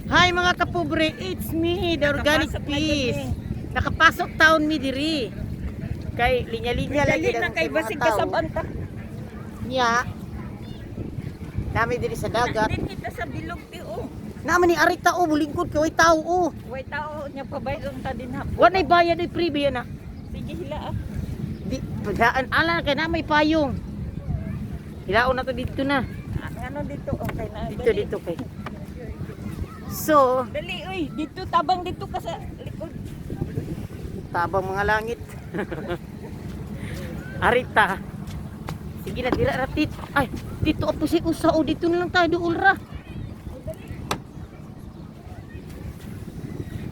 Hi, mga kapobre, it's me, the Organic Nakapasok na Peace. dun eh. Nakapasok taon mi diri. Kay linya-linya lagi Dali na ang kay mga basig tao. kasaban ta. Nya. Nami diri sa dagat. Din kita sa bilog ti oh. Naman ni Arita oh, bulingkod kay way tao oh. Way tao nya pabayron ta din hapon. Wa nay bayad oy, free ba na? Sige hila ah. Di padaan ala kay na may payong. Hilaon na to dito na. Ah, ngano dito okay na. Dito Dali. dito kay. So, Dali oy, dito tabang dito ka sa likod. Tabang mga langit. Arita. Sige na, dira ra tit. Ay, dito apo si usa o dito na lang tayo duol ra.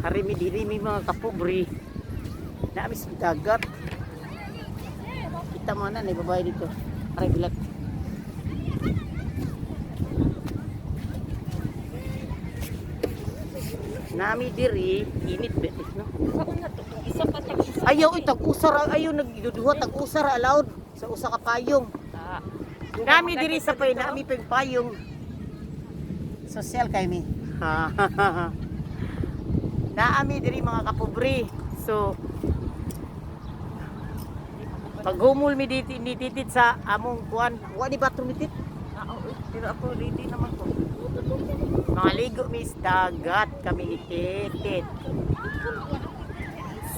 Hari mi diri mi, mga kapobre. Nami sa dagat. Kita mo na may babae dito. Aray bilat. Nami diri, init ba no? Saan na to? Isa pa tag isa. Ayaw, oy, tag-usa ra, ayaw nagduduha, tag-usa ra allowed sa usa ka payong. Ah. Nami diri sa pay, nami pay payong. Social kay mi. Naami diri, mga kapobre. So paghumol mi diti ni titit sa among kuan. Wa ni bathroom ni tit. Ah, oo, pero ako ready naman ko. Mga ligo mi sa dagat kami ni titit.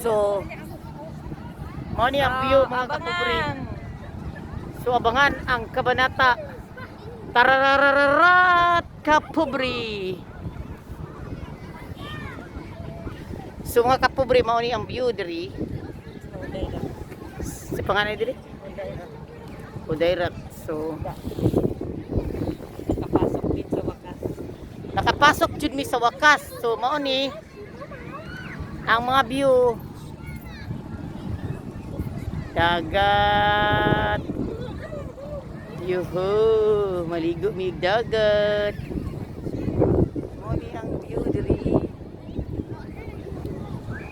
So mao ni ang view, mga kapobre. Abangan. So abangan ang kabanata. Tarararararat, kapobre. So mga kapobre, mao ni ang view diri. Sa panganay diri? Udayrat. So Nakapasok din sa wakas. Nakapasok jud mi sa wakas. So mao ni ang mga view. Dagat. Yuhu, maligo mi og dagat. Mao ni ang view diri.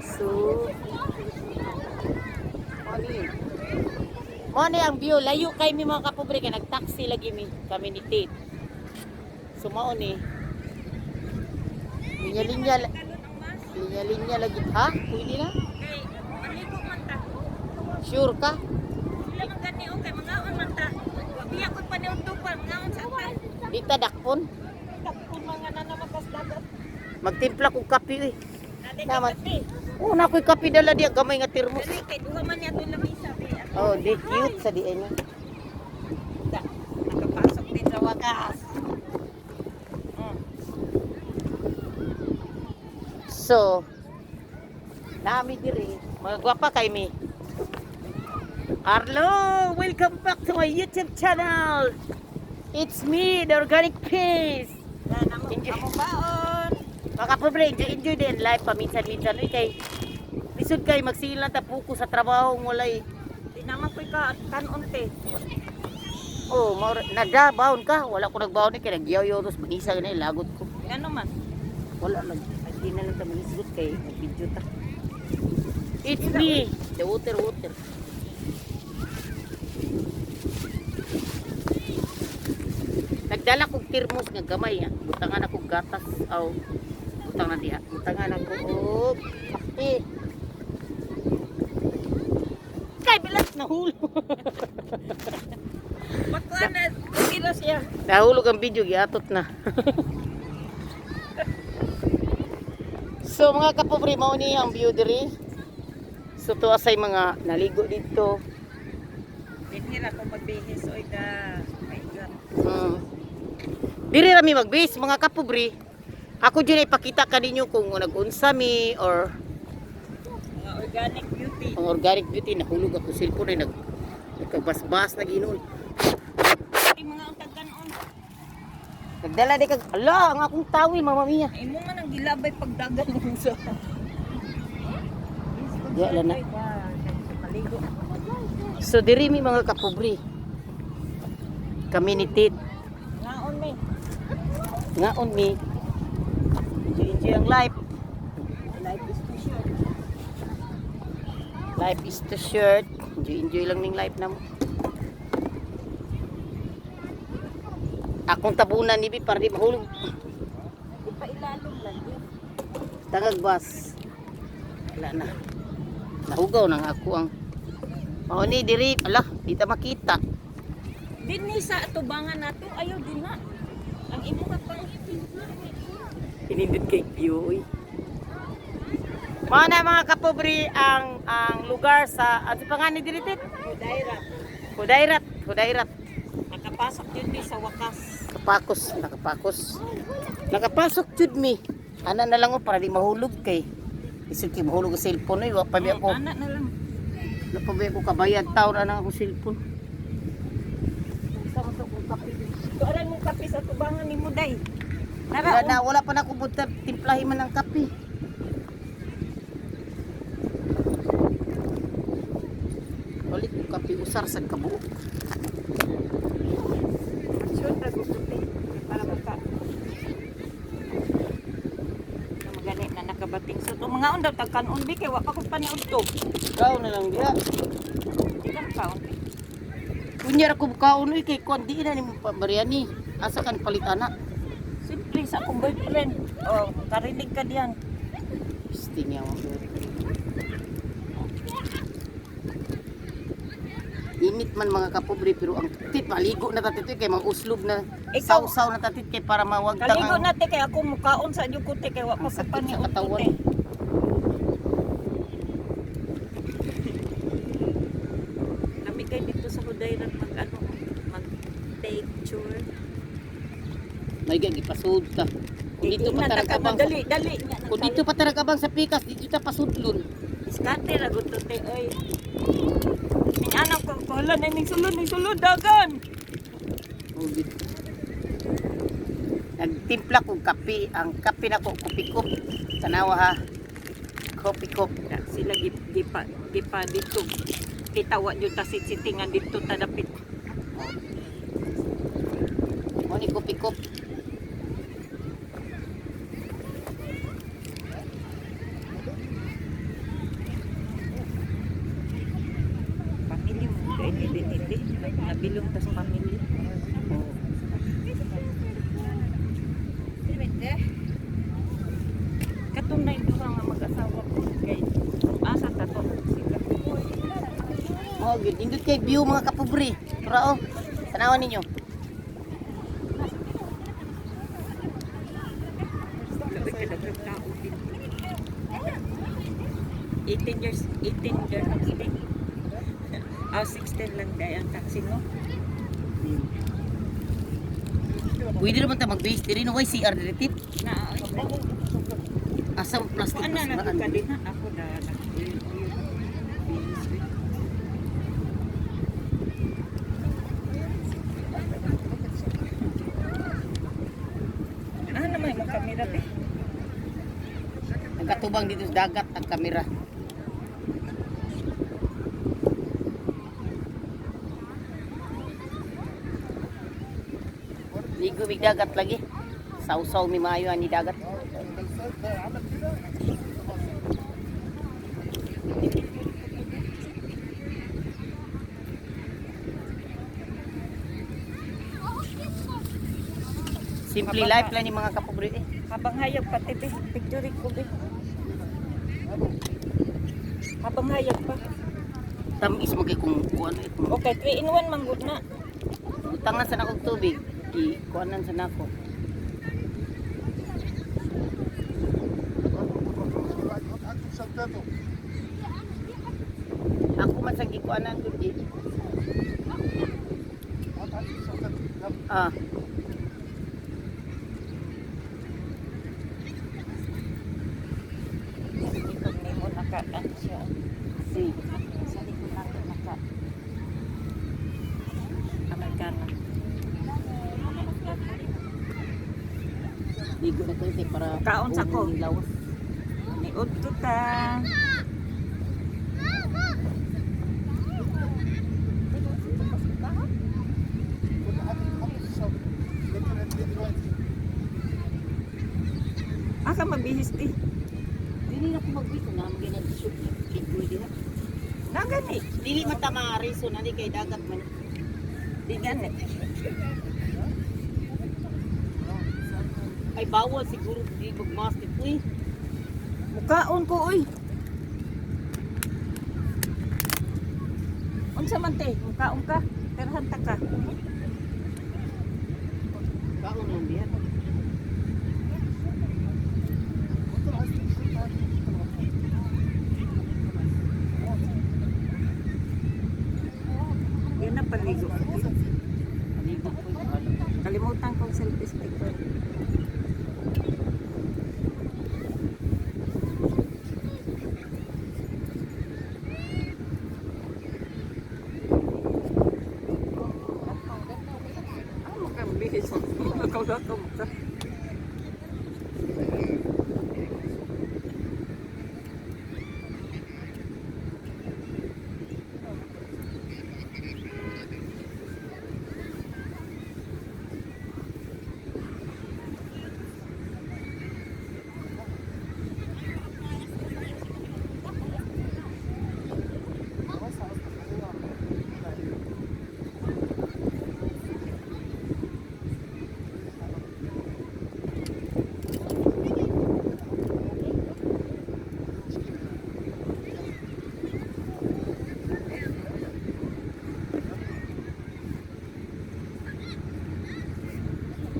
So mao ni. Mao ni ang view. Layo kay mi, mga kapobre, kay nagtaxi lagi mi kami ni Tate. So mao ni. Linya-linya, linya-linya lagi. Ha? Pwede na? Kay maligo man ta. Sure ka? Sila man gani okay mangaon man ta. Wa biya ko paniudto pa mangaon sa ta. Di ta dakpon. Dakpon mga nanamakas dagat. Magtimpla kog kape eh. Naday Naman. kape. Oh, na ako'y kape dala diya gamay nga termos. Dali kay duha man niya atong lamisa be. Oh, di cute sa di ano. Da, nakapasok din sa wakas. So, nami diri, mga gwapa kay mi. Arlo, welcome back to my YouTube channel. It's me, the Organic Peace. Yan amo Enjoy. amo baon. Mga kapobre, enjoy, enjoy din life paminsan-minsan. Uy, kay lisod kay magsilang ta puko sa trabaho ng walay. Di naman ko'y ka kanon te. Oh, nada baon ka. Wala ko nagbaon ni kay nagyaw-yaw tapos manisa gani lagot ko. Ngano man? Wala lang. Ay, di na lang ta manisgot kay video ta. It's me, the water water. Nagdala kog termos nga gamay ha. Butangan ako gatas aw butang na diha. Butangan ako og kape. Kay bilat nahulog. Bakla na okay ra siya. Nahulog ang video, giatot na. So mga kapobre, mao ni ang view diri. So tuwa say mga naligo dito. Dinhi ra ko magbihis oy ka. My God. Diri ra mi magbase, mga kapobre. Ako dyan ay ipakita kaninyo kung nag-unsa mi or Mga organic beauty. ang organic beauty. Nahulog ako cellphone ay nagkabasbas na ginon. Ay mga untag kanon. Nagdala di kag ala ang akong tawil, mama mia. Imo man ang gilabay pagdagan mo sa. Di ala na. Maligo. So diri mi, mga kapobre. Kami ni Tit. Ngaon mi. Ngaon mi. Enjoy, enjoy ang life. Life is too short. Life is too short. Enjoy, enjoy lang ning life namo. Akong tabunan ni Bi para di mahulog. Di pa ilalo. Lagi. Tangag bus. Wala na. Nahugaw nang ako ang Mao ni diri, ala, di ta makita. Dinhi sa atubangan nato, ayaw din na. Ang imo ka pang Pinindot kay view oy. Mao na, mga kapobre, ang lugar sa ano pa nga ni diri, tit? Daira. Hudayrat, Hudayrat. Nakapasok yun di sa wakas. Kapakos, nakapakos. Nakapasok jud mi. Ana na lang oh, para di mahulog kay. Isod kay mahulog ang cellphone oy, wa pa bi ako. Anak na lang. Wa pa bi ako kabayad taon ana akong cellphone. Sa mo to kung kape. Tuaran mong kape sa tubangan ni Muday. Wala Nara, na, wala pa na ako buta timplahi man ang kape. Ulit ko kape usar sa kabuok. Sure, taguputi. Para maka. Magani na nakabating. So, itong mga undaw, tagkanon bi, kay wa pa ko paniudto. Ikaw na lang diha. Di ka kaon. Kunya ra ko kaon oy kay kuan di na nimo pa Mariani. Asa kan palit ana? Simple sa akong boyfriend. Oh, karinig ka diyan. Piste niya mo. Init man, mga kapobre, pero ang tit maligo na tatit kay mga uslob na Ikaw- sausaw na tatit kay para mawagtang Kaligo ang na te kay ako mukaon sa inyo ko te kay wa pa Ang ko sakit sa paniudto katawan. te. Kami kay dito sa Hudayrat mag ano, mag picture. May gagi pasud ta. Kung dito pa tarakabang Dali, dali. Kung dito pa tarakabang sa pikas, dito ta pasudlon. Diskarte ra gud to te oy. Ning anak ko, hala na ning sulod, ning sulod dagan. Oh, nagtimpla kog kape, ang kape nako kopi-kop. Tanawa ha. Kopi-kop. Ya, sila gipa gipa dito. Kita wa jud ta sitingan dito ta dapit. Mo ni kopi-kop. Pamilya mo kay dili dili. Nabilong ta sa pamilya. Oh. Katong na duha nga mag-asawa ko kay asa ta to sila. Oh, good. Nindot kay view, mga kapobre. Tura oh. Tanawan ninyo. Labi ka daghang tao dito. 18 years, 18 dirhams din. Ah, 16 lang dahil ang taxi, no? Pwede naman ta mag-base diri no, way CR diri tip. Na, Asa ang plastic ano na basurahan ka diri? din ha? Ako na, na. Ah, naman yung kamera, be. Nagkatubang dito sa dagat ang kamera. Ligo mig dagat lagi. Sausaw mi maayo ani dagat. Simple life lang ni mga kapobre eh. Habang hayag pati, be. Picture ko, be. Habang hayag pa. Tamis mo kay kung ano ito. Okay, 3 in 1 manggod na. Utangan sa nakong tubig. Di kuanan sa nako. Ako man sang gikuanan gud di. Ah. Sa likod ni mo naka, ano siya. Si. Sa likod natin naka. Amerikana. Ligo na kayo para Kaon sa ko. buong lawas. Niod to ta. Aka mabihis di. Dili na ko magbito na maging nag-shoot ligo diha. Na gani. Dili man ta mga reason ani kay dagat man. Di gani. Ay, bawal siguro di mag-mask dito eh. Mukaon ko oy. Unsa man te? Mukaon ka? Perhan ta ka. Kaon lang diyan. Yan na paligo ko, te. Maligo ko yung ano. Kalimutan kong selfie stick ko. Ah, mukhang bihis. Lakaw-lakaw mukha.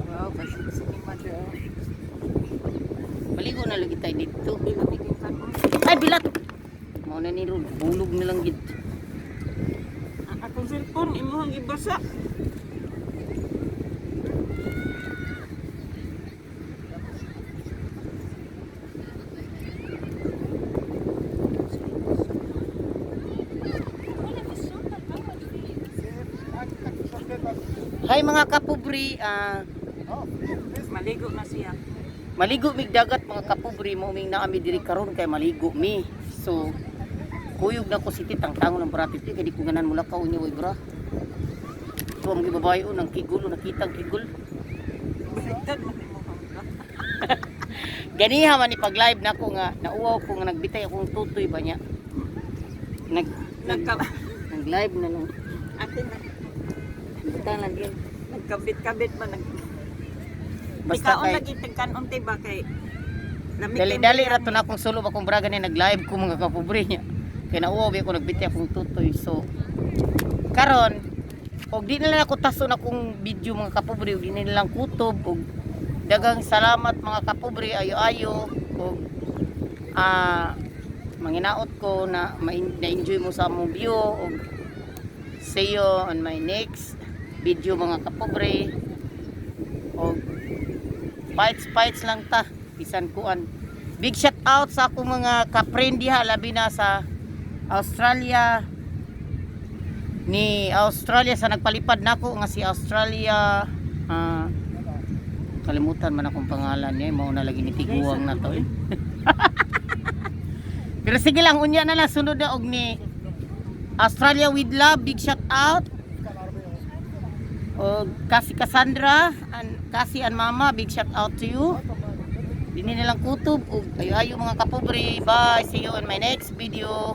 Wow, kasi ni Mother. Maligo na lagi tayo dito. Bilamig yung kanon. Ay, bilat! Mao na ni Rol, bulog na lang gid. Ang akong cellphone, imuhang ibasa. Hi mga kapubri, ah, Maligo na siya. maligo mig dagat mga kapubri, mo ming naami diri karon kay maligo mi. So kuyog na ko city tangtangon ang bratit kay di ko ganan mula ka unya oy bra. Ito ang babae oh, nang kigul, oh, nakita ang kigul. Baliktad man imuhang ka. Ganiha man ni pag live nako nga nauwaw ko nga nagbitay akong tutoy ba niya. Nag nag, Nagka nag live na lang. Akin na. Butang lang din. Nagkabit-kabit man nag. Basta Ikaon kay lagi tigkanon te ba kay lamig dali kay dali ra to na akong sulo ba kung braga ni nag-live ko mga kapobre niya. Kay nauwaw ba ako nagbitay akong tutoy. So karon og di na lang ako tason akong video mga kapobre, og di na lang kutob og daghang salamat mga kapobre, ayo-ayo og manginaot ko na na-enjoy mo sa among view og see you on my next video mga kapobre og fights fights lang ta bisan kuan. Big shout out sa akong mga ka-friend diha, labi na sa Australia, ni Australia sa nagpalipad nako nga si Australia, kalimutan man akong pangalan niya, mao na lagi ni tiguang na to eh. Pero sige lang, unya na lang sunod na og ni Australia with love, big shout out. Og kasi Cassandra and kasi and mama, big shout out to you. Dini nilang kutob og ayo-ayo mga kapobre. Bye, see you on my next video.